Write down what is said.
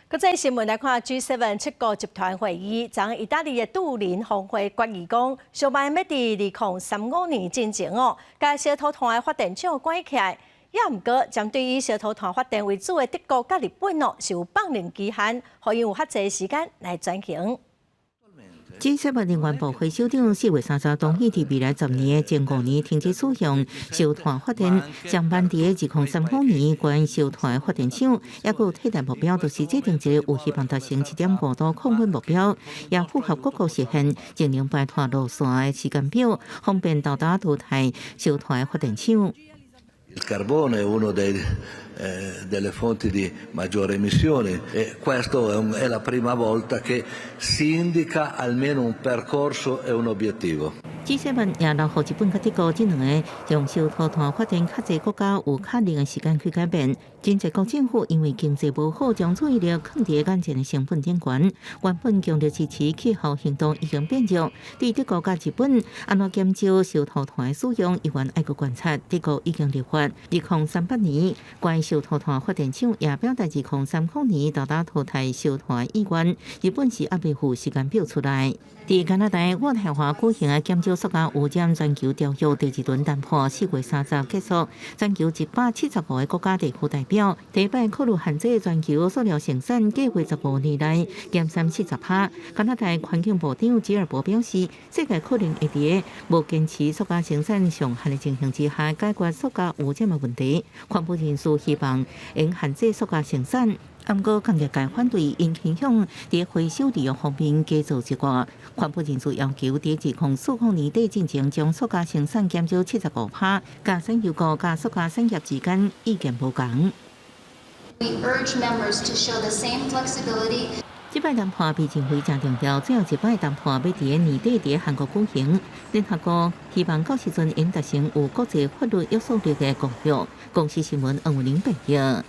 國際新聞來看 G7 七國集團會議，昨意大利的杜林峰會決議講，上慢欲佇2035年進前哦，共燒塗炭的發電廠關起來。也毋過，針對以燒塗炭發電為主的德國佮日本哦，是有放任期限，予𪜶有較濟時間來轉型。 G7 能源部會首長4月30同意佇未來10年的前5年停止使用燒炭發電，上慢佇2035年關燒炭發電廠，抑閣有替代目標，就是制定一个有希望達成7.5度降溫目標，也符合各國實現淨零排碳路線的時間表，方便到達淘汰燒炭發電廠。 Il carbone è uno dei, delle fonti di maggiore emissioni e questo è, un, è la prima volta che si indica almeno un percorso e un obiettivo. G7 也留予日本佮德國這兩个用燒塗炭發電較濟國家有較長的時間去改變。真濟國政府因為經濟無好，將注意力放佇眼前的成本頂懸。原本強力支持氣候行動已經變弱。對德國佮日本，按怎減少燒塗炭的使用，猶原愛閣觀察。德國已經立法，2038年關燒塗炭發電廠，也表達2030年到達淘汰燒炭意願。日本是猶未附時間表出來。佇加拿大渥太華舉行的減少塑膠污染全球條約第二輪談判，4月30結束，全球175個國家地區代表，第一擺考慮限制全球塑料生產計劃15年內減產40%。加拿大環境部長吉爾伯表示，世界可能會佇無堅持塑膠生產上限的情形之下，解決塑膠污染的問題。環保人士希望應限制塑膠生產。毋過工業界反對，𪜶傾向佇回收利用方面加做一寡。環保人士要求佇2040年底進前將塑膠生產減少75%，佮產油國佮塑膠產業之間意見無仝。 We urge members to show the same flexibility. 這擺談判被認為誠重要，最後一擺談判欲佇年底佇韓國舉行。聯合國希望到時陣𪜶達成有國際法律約束力的公約。公視新聞黃文玲報導。